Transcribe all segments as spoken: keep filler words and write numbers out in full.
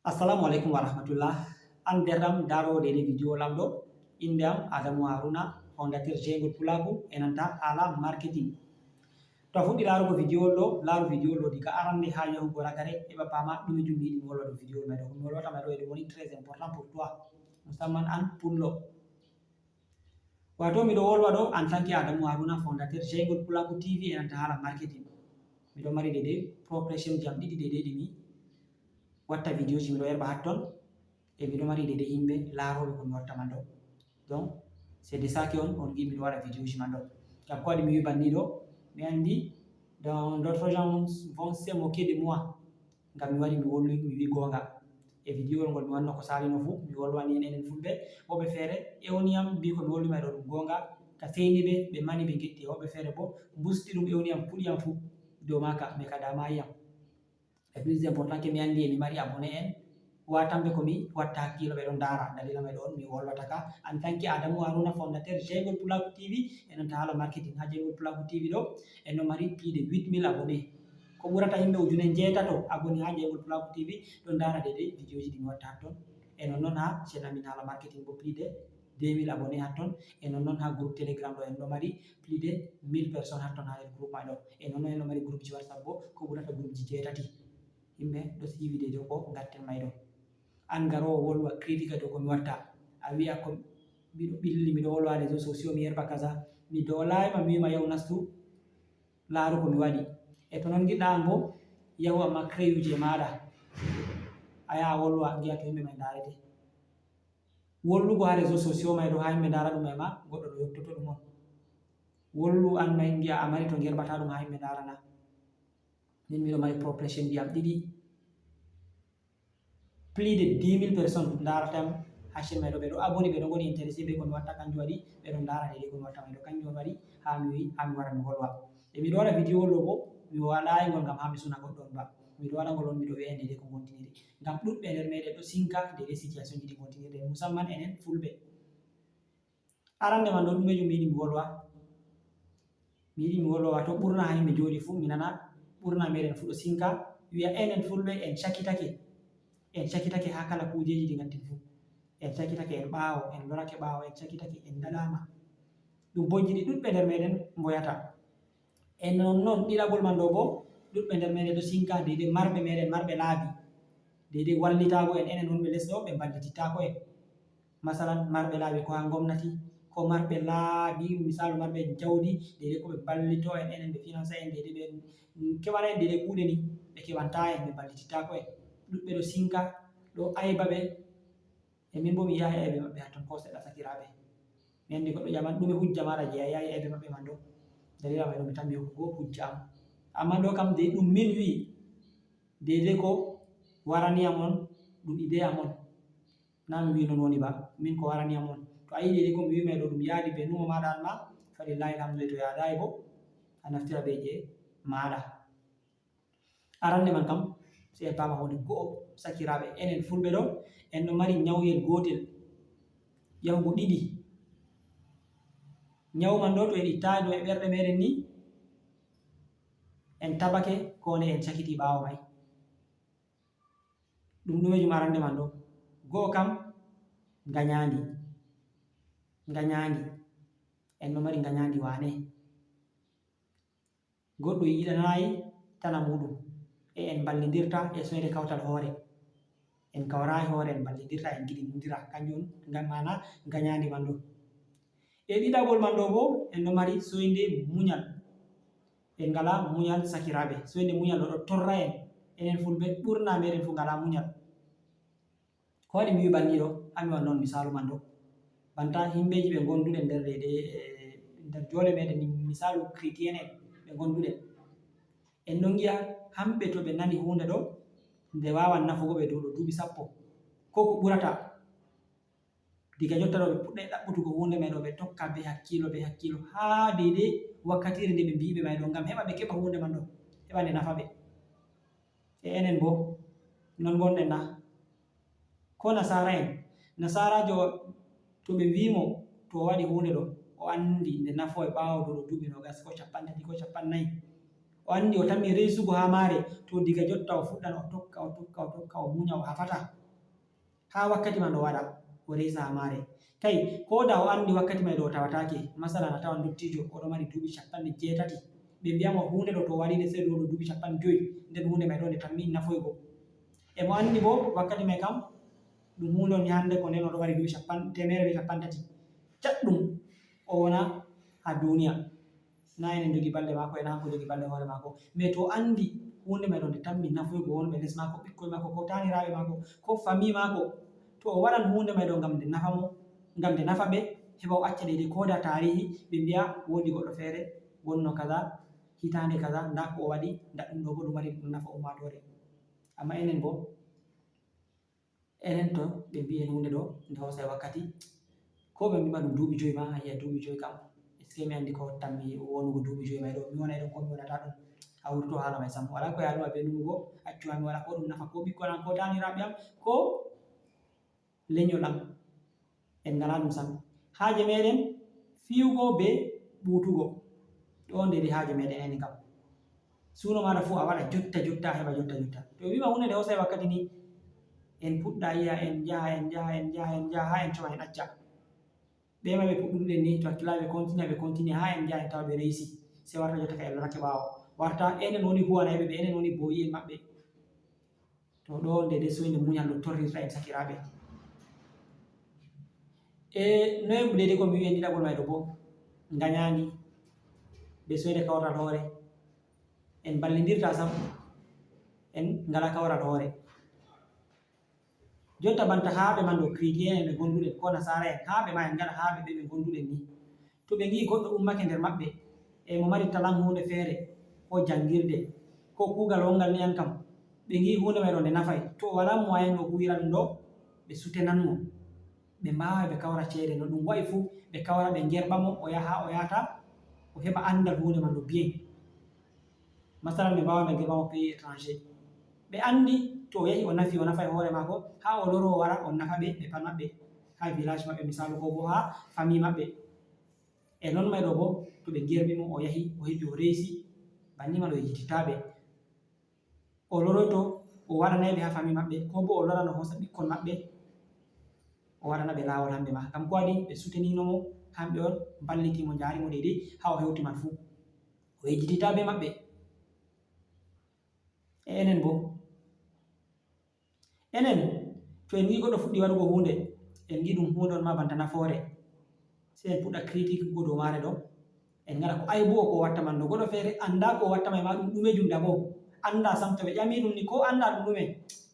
Assalamu alaikum wa rahmatullah. An derram daro dede video lamɗo. Inde am Adamu Haruna, fondateur Jeygol Pulaaku e nanta haala marketing. To a fuɗɗi laarugo video ɗo, laaru video ɗo diga arande haa yahugo ragare, heɓa paama ɗume jum mi yiɗi mi wolwa dow video mai ɗo. Ko mi wolwata mai ɗo e ɗum woni très important pour toi. Musamman an pullo. Wato miɗo wolwa ɗo en tant que Adamu Haruna, fondateur Jeygol Pulaaku T V e nanta haala marketing. Miɗo mari dede profession jam ɗiɗi dede ɗi mi watta videoji miɗo yerba hatton e miɗo mari dede yimɓe laaroɓe ko mi watta man ɗo. Donc c'est de ça que on on gi miɗo waɗa videoji man ɗo. Ngam ko waɗi mi wi banni ɗo mi andi donc d'autres gens vont se moquer de moi. Ngam mi wari mi wolwi mi wi gonga e video ngol mi wanno ko salino fu mi wolwani en enen fulɓe. Woɓɓe feere ewniyam mbi ko mi wolwi may ɗo ɗum gonga ka seyni ɓe ɓe mani ɓe getti e woɓɓe feere bo mbusti ɗum ewniyam puɗiyam fu dow maka mais ka damayiyam. E plus important ke mi andi e mi mari abonné en watanɓe ko mi watta hakkilo ɓe ɗon dara dalila may ɗon mi wolwata ka. En tant que Adamu Haruna, fondateur Jeygol Pulaaku T V e nanta haala marketing ha Jeygol Pulaaku T V ɗo en ɗo mari plus de huit mille abonné. Ko ɓurata yimɓe ujune njeetato abonné ha Jeygol Pulaaku T V ɗon dara dede videoji ɗi mi watta hatton. E non non ha chaîne amin haala marketing bo plus de deux mille abonné hatton. E non non ha groupe Telegram ɗo en ɗo mari plus de mille personnes hatton ha nder groupe may ɗo. E non non en ɗo mari groupe ji WhatsApp bo ko ɓurata groupe ji jeetati. Yimɓe ɗo suivi de dow ko gatten may ɗo. An garowo wolwa critique dow ko mi watta a wi'a ko miɗo ɓilli miɗo wolwa réseau sociaux mi yerba kaza. Mi dolayma mi wima yaw nastu laaru ko mi waɗi. E to non giɗɗa an bo yahu amma creyuje maɗa a yaha wolwa ngiya to yimɓe may darete. Wollugo ha réseau sociaux may ɗo ha yimɓe dara ɗum e ma goɗɗo ɗo yottoto ɗum on. Wollu an may ngiya a mari to gerbata ɗum ha yimɓe darana. Min miɗo mari profession ndiyam ɗiɗi plus de dix mille personnes ndaratam ha chaîne may ɗo ɓe ɗo abonné ɓe ɗo ngoni intéressé be ko mi watta kanjum waɗi ɓe ɗo ndara dede ko mi watta may ɗo kanjum on waɗi ha mi wi ha mi wara mi wolwa. E miɗo waɗa video ɗo bo mi waɗayi ngol ngam ha mi suna goɗɗo on ba miɗo waɗa ngol on miɗo wi'a dede ko gontiniri ngam ɗuɗɓe nder meɗen ɗo sinka dede situation ji ɗi gontinirɗen musamman enen fulɓe. Arande man ɗo ɗume jum mi yiɗi mi wolwa. Mi yiɗi mi wolwa wato ɓurna ha yimɓe jooɗi fu mi nana ɓurna meɗen fu ɗo sinka wi'a enen fulɓe en cakitake. En cakitake ha kala kujeji ɗi ngattin fu. En cakitake en ɓawo en lorake ɓawo en cakitake en ndaɗama. Ɗum bojji ɗi ɗuɗɓe nder meɗen mboyata. E non non ɗiɗaɓol man ɗo bo ɗuɗɓe nder meɗen ɗo sinka dede marɓe meɗen marɓe laabi dede wallitago en enen wonɓe lesɗo ɓe mballitittako en. Masalan marɓe laabi ko ha gomnati ko marɓe laabi misalu marɓe jawdi dede ko ɓe mballito en enen ɓe finansa en dede ɓe keɓana en dede kuuɗe ni ɓe keɓanta en ɓe mballitittako en. Ɗuɗɓe ɗo sinka ɗo ayba ɓe. E min bo mi yaha aybe maɓɓe hatton ko seɗɗa sakiraɓe. Mi andi goɗɗo jaman ɗume hujja maɗa je a yahi aybe maɓɓe man ɗo. Dalila mai ɗo mi tammi hokkugo hujja am. Amma ɗo kam de ɗum min wi dede ko waraniyam on ɗum ideyam on. Na mi wi non woni ba min ko waraniyam on to a yi dede ko mi wi mai ɗo ɗum yaadi be numo maɗa an ma falillahi alhamdu to yadayi bo a naftira be je maɗa. Arande man kam si en pama hunde go'o sakiraɓe enen fulɓe ɗo en no mari nyawyel gotel yahugo ɗiɗi. Nyawu man ɗo to en ittayi ɗo e ɓerɗe meɗen ni en tabake ko nde en cakiti ɓawo mai. Ɗum ɗumejum arande man ɗo go'o kam ganyandi ganyandi en no mari ganyandi wane. Goɗɗo yiɗanayi tana muɗum e en mballidirta e soyde kawtal hoore. En kawrayi hoore en mballidirta en giɗindira kanjum on ngam mana ganyandi man ɗo. E ɗiɗaɓol man ɗo bo en ɗo mari soyde muñal. En ngala muñal sakiraɓe soyde muñal ɗo ɗo torra en enen fulɓe ɓurna meɗen fu ngala muñal. Ko waɗi mi wi banni ɗo hami wan noon misalu man ɗo banta himɓeji ɓe gonduɗen nder dede nder jole meɗen ni misalu chrétien en ɓe gonduɗen en ɗo giya hamɓe to ɓe nani hunde ɗo nde wawan nafugo ɓe dow ɗo duuɓi sappo ko ko ɓurata. Diga jotta ɗo ɓe puɗɗay ɗaɓɓutugo hunde may ɗo ɓe tokka be hakkilo be hakkilo haa deydey wakkatire nde ɓe mbiyiɓe may ɗo ngam heɓa ɓe keɓa hunde man ɗo heɓa nde nafa ɓe. E enen bo non gonɗen na? Ko nasara en nasarajo to ɓe mbimo to o waɗi hunde ɗo o andi nde nafo e ɓawo dow ɗo duuɓi nogas ko cappantati ko cappannayi. O anndi o tammi reysugo haa maare, to diga jotta o fuɗɗan o tokka, o tokka, o tokka, o munya, o hafata. Haa wakkati man o waɗa, o reysa haa maare. Kay, ko da o anndi wakkati may ɗo o tawataake, masalan a tawan ndottiijo, o ɗo mari duuɓi capanɗe jeetati. Ɓe mbiya mo huunde ɗo to o waɗi nde sey ɗo ɗo duuɓi capanɗe jowi, nden huunde may ɗo nde tammi nafoygo. E mo anndi boo wakkati may kam, ɗum huunde on yahanɗe ko nden o ɗo mari duuɓi capanɗe, teemeɗɗe bee capanɗe tati. Caɗɗum, o wona haa duuniya. Na enen jogi balɗe maako, ena hanko jogi balɗe hoore maako. Mais to o anndi huunde may ɗo nde tammi nafoygo wonɓe les maako, ɓikkoy maako, ko taaniraaɓe maako, ko famille maako, to o waɗan huunde may ɗo ngam nde nafa mo, ngam nde nafa ɓe, heɓa o acca ɗeydey ko da taarihi, ɓe mbiya woodi goɗɗo feere wonno kaza, hitaande kaza, ndaa ko o waɗi, ndaa ɗum ɗo boo ɗum waɗi ɗum nafa ummaatoore. Amma enen boo, enen to ɓe mbi'i en huunde ɗo, nde hoosay wakkati, ko ɓe mbi'ma ɗum duuɓi jowi ma, a yi'a duuɓi jowi kam, est-ce que mi anndi ko tammi wonugo duuɓi jowi may ɗo, mi wonay ɗon ko mi wonata ɗon? A wurto haala may sam, walaa ko yaaduma bee numugo, accu ma mi waɗa ko ɗum nafa ko ɓikkon am, ko taaniraaɓe am, ko lenyol am. En ngalaa ɗum sam. Haaje meɗen fiyugo bee ɓuutugo. Ɗo nde ɗi haaje meɗen enen kam. Suuno maaɗa fuu a waɗa jotta jotta, a heɓa jotta jotta. To ɓe mbi'ma huunde nde hoosay wakkati ni, en puɗɗa yi'a, en njaha, en njaha, en njaha, en njaha, haa en coma en acca. Ɓe ma ɓe puɗɗuɗen ni, to hakkilaaɓe continue, ɓe continue haa en njaha en tawa ɓe reysi. Sey warta jotta ka en lorake ɓaawo. Warta enen woni huwanayɓe ɓe, enen woni booyi'en maɓɓe. To ɗo nde de soyde muñal no torrirta en sakiraaɓe. E noye deydey ko mi wi'i en ɗiɗaɓol may ɗo boo, ngañaandi, be soyde kawral hoore. En ballindirta sam, en ngala kawral hoore. Jotta banta haaɓe man ɗo, chrétien en ɓe gonduɗen, ko nasaara en, haaɓe ma en ngala haaɓe ɓe ɓe gonduɗen ni. To ɓe ngi'i goɗɗo ummake nder maɓɓe, e mo mari talan huunde feere, ko janngirde, ko kuugal wonngal ni an kam, ɓe ngi'i huunde may ɗo nde nafay, to o walaa moyen o huuwira ɗum ɗo, ɓe sutenan mo. Ɓe mbaaway ɓe kawra ceede, no ɗum wa'i fuu, ɓe kawra, ɓe ngerɓa mo, o yaha, o yahata, o heɓa anndal huunde man no bien. Masalan, ɓe mbaaway ɓe ngerɓa mo pays étranger. Ɓe anndi to o yahi o nafi, o nafay hoore maako, haa o loro o wara, o nafa ɓe, ɓe pat maɓɓe, haa village maɓɓe, misaalu, ko boo haa famille maɓɓe. E non may ɗo boo, to ɓe ngerɓi mo, o yahi, o heɓi, o reysi, banni man o yejjititta ɓe. O loroyto, o waranay ɓe haa famille maɓɓe, ko boo o lorano hoosa ɓikkon maɓɓe, o waɗana ɓe laawol hamɓe ma. Ngam ko waɗi? Ɓe sutenino mo, hamɓe on mballiti mo, njaari mo deydey haa o hewti man fuu. O yejjititta bee maɓɓe. E enen boo, enen, to en ngi'i goɗɗo fuɗɗi waɗugo huunde, en ngi'i ɗum huunde on ma banta nafoore, sey en puɗɗa critique'go dow maare ɗo. En ngara ko aybuwo ko o watta man ɗo. Goɗɗo feere anndaa ko o watta may ma ɗum ɗume junda boo. Anndaa sam, to ɓe ƴami ɗum ni ko anndaa ɗum ɗume.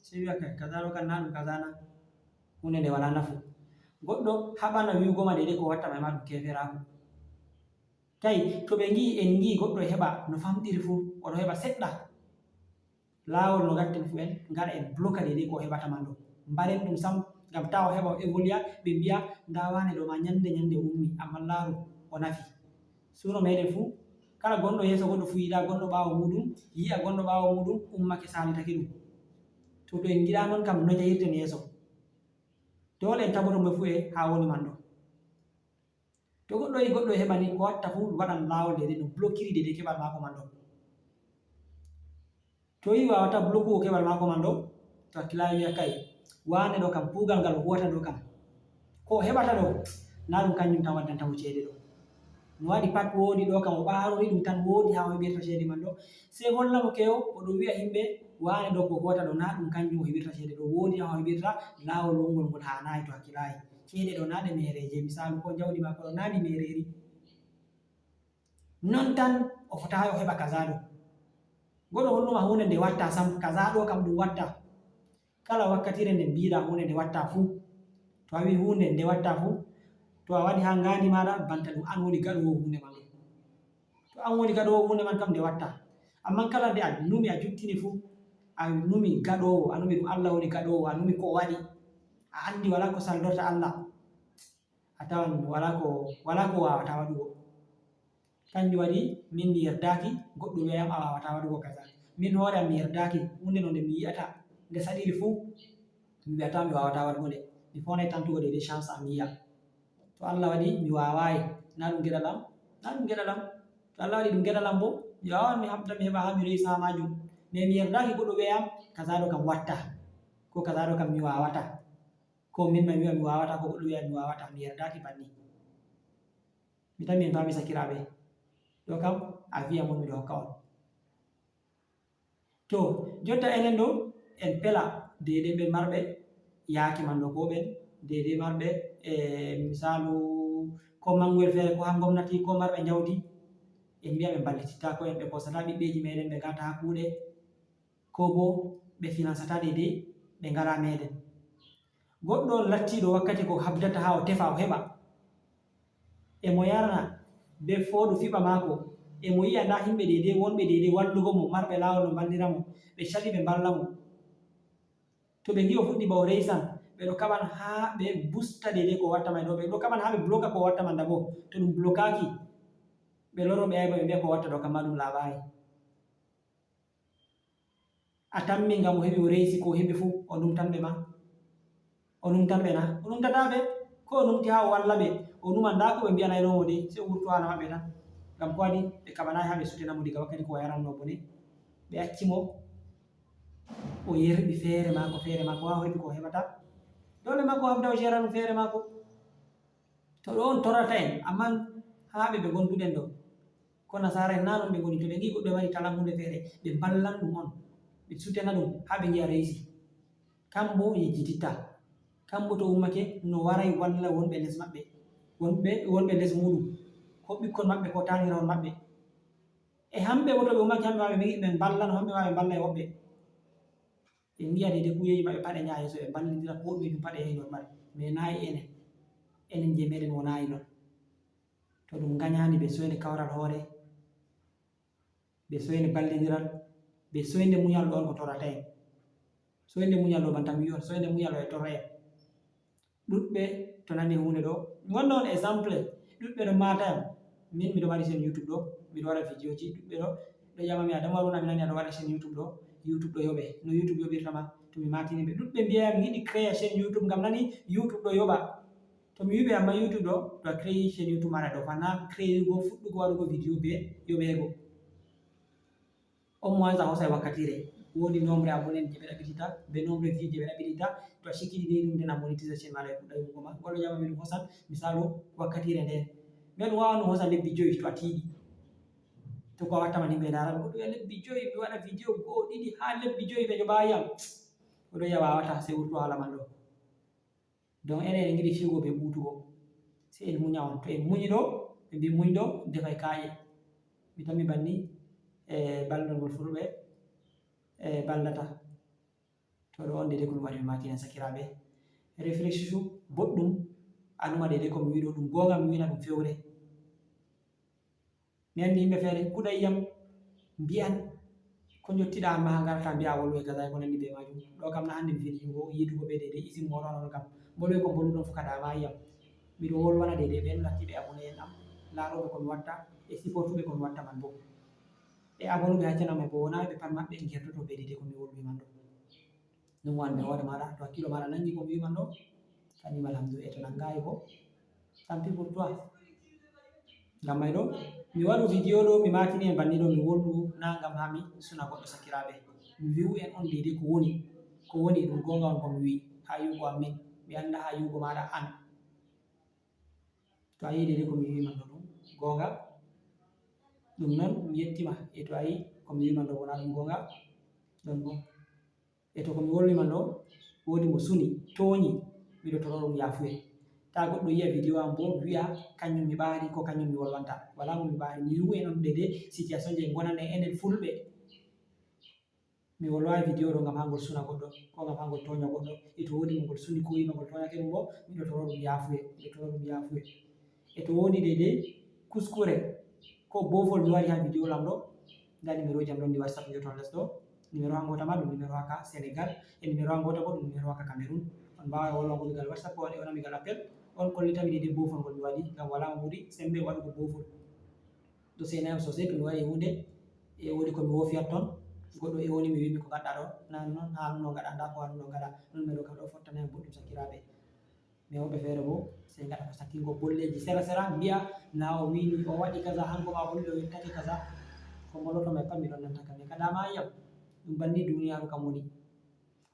Sey wi'a kay, kaza ɗo kan naa ɗum kaza na. Huunde nde walaa nafu. Goɗɗo haɓana wi'ugo ma deydey ko o watta may ma ɗum keeferaaku. Tawi to ɓe ngi'i, en ngi'i goɗɗo e heɓa no famɗiri fuu, o ɗo heɓa seɗɗa. Laawol no ngatten fuu en ngara en bloka deydey ko o heɓata man ɗo. Mbaren ɗum sam, ngam taa o heɓa o évolua, ɓe mbi'a, ndaa waane ɗo ma nyannde nyannde o ummi, ammaa laaru o nafi. Suuno meɗen fuu, kala gonɗo yeeso goɗɗo fuu yiɗa gonɗo ɓaawo muuɗum, yi'a gonɗo ɓaawo muuɗum ummake saalitake ɗum. To, to en ngiɗaa non kam, no njahirten yeeso? Doole en taboto moy fuu e haa woni man ɗo. To goɗɗo yi'i goɗɗo e heɓa ni, ko watta fuu waɗan laawol deydey no blokiri deydey keɓal maako man ɗo. To yi'i waawataa blokugo keɓal maako man ɗo, to hakkilaajo wi'a kay, waane ɗo kam, kuugal ngal o huwata ɗo kam, ko o heɓata ɗo, naa ɗum kanjum tan waddanta mo ceede ɗo. No waɗi pat woodi ɗo kam, o ɓaarori ɗum tan, woodi haa o heɓirta ceede man ɗo. Sey holla mo keew, o ɗon wi'a himɓe, waane ɗo ko o huwata ɗo, naa ɗum kanjum o heɓirta ceede ɗo, woodi haa o heɓirta laawol wonngol ngol haanaay to hakkilaayi. Ceede ɗo naa ɗe meereeje, misaalu, ko jawdi maako ɗo naa ɗi meereeri. Non tan o fotaay o heɓa kaza ɗo. Goɗɗo holluma huunde nde watta sam, kaza ɗo kam ɗum watta. Kala wakkatire nde mbiɗa huunde nde watta fuu, to a wi huunde nde watta fuu, to a waɗi haa ngaandi maaɗa, banta ɗum an woni gaɗoowo huunde man. To an woni gaɗoowo huunde man kam, nde watta. Ammaa kala nde a numi, a juttini fuu, a numi gaɗoowo, a numi ɗum Allah woni gaɗoowo, a numi ko o waɗi, a anndi walaa ko saldorta Allah, a tawan walaa ko, walaa ko waawataa waɗugo. Kanjum waɗi min mi yerdaaki goɗɗum wi'a yam a waawataa waɗugo kaza. Min hoore am mi yerdaaki huunde no nde mi yi'ata nde saɗiri fuu, mi wi'ataa mi waawataa waɗugo nde. Mi foonay tantugo deydey chance am mi yi'a. To Allah waɗi mi waawaayi, naa ɗum geɗal am, naa ɗum geɗal am. To Allah waɗi ɗum geɗal am boo, Yo, mi habda mi heɓa haa mi reysa haa maajum. Mais mi yerdaaki goɗɗo wi'a yam, kaza ɗo kam watta. Ko kaza ɗo kam mi waawata. Ko min ma mi wi'a mi waawata, ko goɗɗo wi'a mi waawata. Mi yerdaaki banni. Mi tammi en paami sakiraaɓe. Ɗo kam, avis am on miɗo hokka on. To, jotta enen ɗo, en pela deydey ɓen marɓe yaake man ɗo, ko ɓen deydey marɓe, e, misaalu, ko mannguwel feere, ko haa gomnati, ko marɓe njawdi, en mbi'a ɓe mballitittaako en, ɓe koosata ɓiɓɓeeji meeɗen, ɓe ngaata haa kuuɗe, ko bo ɓe finansata deydey, ɓe ngalaa meeɗen. Goɗɗo on lattiiɗo wakkati ko habdata haa o tefa, o heɓa. E mo yarna be fooɗu fiɓa maako. E mo yi'a ndaa himɓe deydey, wonɓe deydey wallugo mo, marɓe laawol no mballira mo, ɓe cali ɓe mballa mo. To ɓe ngi'i o fuɗɗi ba o reysan, ɓe ɗo kaɓan haa ɓe busta deydey ko o watta man ɗo, ɓe ɗo kaɓan haa ɓe bloka ko o watta man dabo. To ɗum blokaaki, ɓe loro ɓe ayba ɓe mbi'a ko o watta ɗo kam ma ɗum laaɓaay. A tammi ngam o heɓi o reysi ko o heɓi fuu, o numtan ɓe ma? O numtan ɓe na? O numtataa ɓe. Ko o numti haa o walla ɓe, o numa ndaa ko ɓe mbi'anayno mo de, sey o wurto haala maɓɓe tan. Ngam ko waɗi? Ɓe kaɓanaay haa ɓe sutena mo diga wakkati ko o yaranno bone. Ɓe acci mo, o yerɓi feere maako, feere maako, haa o heɓi ko o heɓata. Doole maako o habda o gera ɗum feere maako. To ɗo on torrata en, ammaa haa ɓe ɓe gonduɗen ɗo. Ko nasaara en naa non ɓe ngoni, to ɓe ngi'i goɗɗo e mari talan huunde feere, ɓe mballan ɗum on, ɓe sutena ɗum haa ɓe ngi'a reysi. Kam bo o yejjititta. Kam bo to ummake no waray walla wonɓe les maɓɓe, wonɓe, wonɓe les muuɗum, ko ɓikkon maɓɓe, ko taaniraawol maɓɓe. E hamɓe bo to ɓe ummake hamɓe maa ɓe ngi'i ɓe mballano, hamɓe maa ɓe mballa e woɓɓe. En ngi'a deydey kuujeeji maɓɓe paɗe njaha yeeso, ɓe mballindira ko ɗume ɗum paɗe yahi normal. Mais naa e enen. Enen je meeɗen wonaayi non. To ɗum ngañaani ɓe soyde kawral hoore, ɓe soyde ballindiral, ɓe soyde muñal ɗo on ko torrata en. Soyde muñal ɗo bantam wi'i on, soyde muñal ɗo e torra en. Ɗuɗɓe to nani huunde ɗo. Mi wonno on exemple, ɗuɗɓe no maata yam. Min miɗo mari chaîne YouTube ɗo, miɗo waɗa vidéo ji, ɗuɗɓe ɗo, ɗo ƴama mi Adamu Haruna, mi nani aɗo waɗa chaîne YouTube ɗo, YouTube ɗo yoɓe. No YouTube yoɓirta ma, to mi maatini ɓe. Ɗuɗɓe mbi'a yam mi yiɗi créer chaîne YouTube ngam nani YouTube ɗo yoɓa. To mi wi'i ɓe amma YouTube ɗo, to a créer chaîne YouTube maɗa ɗo, fana créer go fuɗɗugo waɗugo vidéo be yoɓeego. Au moins a hosay wakkatire. Woodi nombre abonné en je ɓe ɗaɓɓititta, be nombre vues je ɓe ɗaɓɓititta. To a sikki ɗiɗi ɗum, nden a monétisation maɗa e fuɗɗa yoɓugo ma. Goɗɗo ƴama mi ɗum hosan, misalu, wakkatire nde. Mais ɗum wawan ɗum hosa lebbi joyi to a tiiɗi. To ko a watta man himɓe ndaara, goɗɗo wi'a lebbi joyi, mi waɗa vidéo go'o, ɗiɗi, haa lebbi joyi ɓe joɓayi yam. Goɗɗo wi'a wawata, sey wurto haala man ɗo. Donc enen en ngiɗi fiyugo be ɓuutugo. Sey en muña on. To en muñi ɗo, ɓe mbi muñɗo defay kaaƴe. Mi tammi banni, e, ballol ngol fulɓe, e, ballata. To ɗo on deydey ko mi waɗi mi maaki en sakiraaɓe. Réfléchissons boɗɗum, a numa deydey ko mi wi'i ɗo ɗum goonga, mi wi'na ɗum fewre. Mi anndi yimɓe feere kuɗay yam, mbi'an ko njottiɗaa an ma haa ngarata mbi'a a wolwi e kaza e ko nanndi bee maajum. Ɗo kam na hannde mi fini yi'ugo, yiidugo bee deydey isin moɗon on kam. Mbolwe ko mboluɗon fof ka daama yam. Miɗo wolwana deydey ɓen lattiiɓe abonné en am, laarooɓe ko mi watta e siportuɓe ko mi watta man boo. E abonuɓe accana am e boo wonaa ɓe pat maɓɓe ngertoto bee deydey ko mi wolwi man ɗo. Ɗum wonde hoore maaɗa, to hakkilo maaɗa nangi ko mi wi'i man ɗo, kañum alhamdu e to nangaayi bo, tant pis pour toi. Ngam may ɗo, mi waɗu vidéo ɗo, mi maatini en banni ɗo, mi wolwu na ngam haa mi suna goɗɗo sakiraaɓe. Mi wi'u en on deydey ko woni, ko woni ɗum goonga on ko mi wi'i, haa yi'ugo am min, mi annda haa yi'ugo maaɗa an. To a yi'i deydey ko mi wi'i man ɗo ɗum goonga, ɗum non mi yetti ma, e to a yi'i ko mi wi'i man ɗo wonaa ɗum goonga, ɗon bo. E to ko mi wolwi man ɗo, woodi mo suni, tooñi, miɗo toro ɗum yaafuye. Taa goɗɗo yi'a vidéo am boo, wi'a kañum mi ɓaari, ko kañum mi wolwanta. Walaa mo mi ɓaari, mi wi'u en on deydey situation je ngonanɗen enen fulɓe. Mi wolwaay vidéo ɗo ngam haa ngol suna goɗɗo, ko ngam haa ngol tooña goɗɗo. E to woodi mo ngol suni ko wi'i ma ngol tooñake ɗum boo, miɗo toro ɗum yaafuye, miɗo toro ɗum yaafuye. E to woodi deydey kuskure ko boofol mi waɗi haa vidéo lam ɗo, ndaa numéro ji am ɗon ɗi WhatsApp njoton les ɗo. Numéro haa ngoota ma ɗum numéro haa ka Sénégal, e numéro haa ngoota boo ɗum numéro haa ka Cameroun. On mbaaway wolwango mi gal WhatsApp, ko on ewnami gal appel, on kollitami deydey boofol ngol mi waɗi, ngam walaa mo ɓuri semmbe waɗugo boofol. Ɗo seenay am sosay to mi waɗi huunde, e woodi ko mi woofiyat ton, goɗɗo ewni mi wi'mi ko ngaɗɗaa ɗo, naa non, haa ɗum ɗo ngaɗaa, ndaa ko haa ɗum ɗo ngaɗaa, ɗum numéro kam ɗo fottanay am boɗɗum sakiraaɓe. Mais woɓɓe feere boo, sey ngaɗa ko sakkingo bolleeji sera sera, mbi'a, naa o wi'ni, o waɗi kaza, hanko ma holli o yottake kaza. Ko mboloto me pammi ɗon nanta kam e ka dama yam. Ɗum banni duniyaaru kam woni.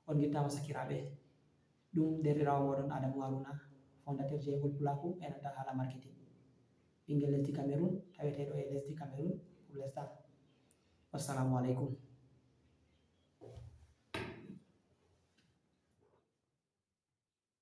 On ngittaama sakiraaɓe. Ɗum derɗiraawo mooɗon Adamu Haruna, fondateur Jeygol Pulaaku e nanta haala marketing. Ɓinngel lesdi Cameroun, taweteeɗo e lesdi Cameroun pour l'instant. Wassalamu aleykum.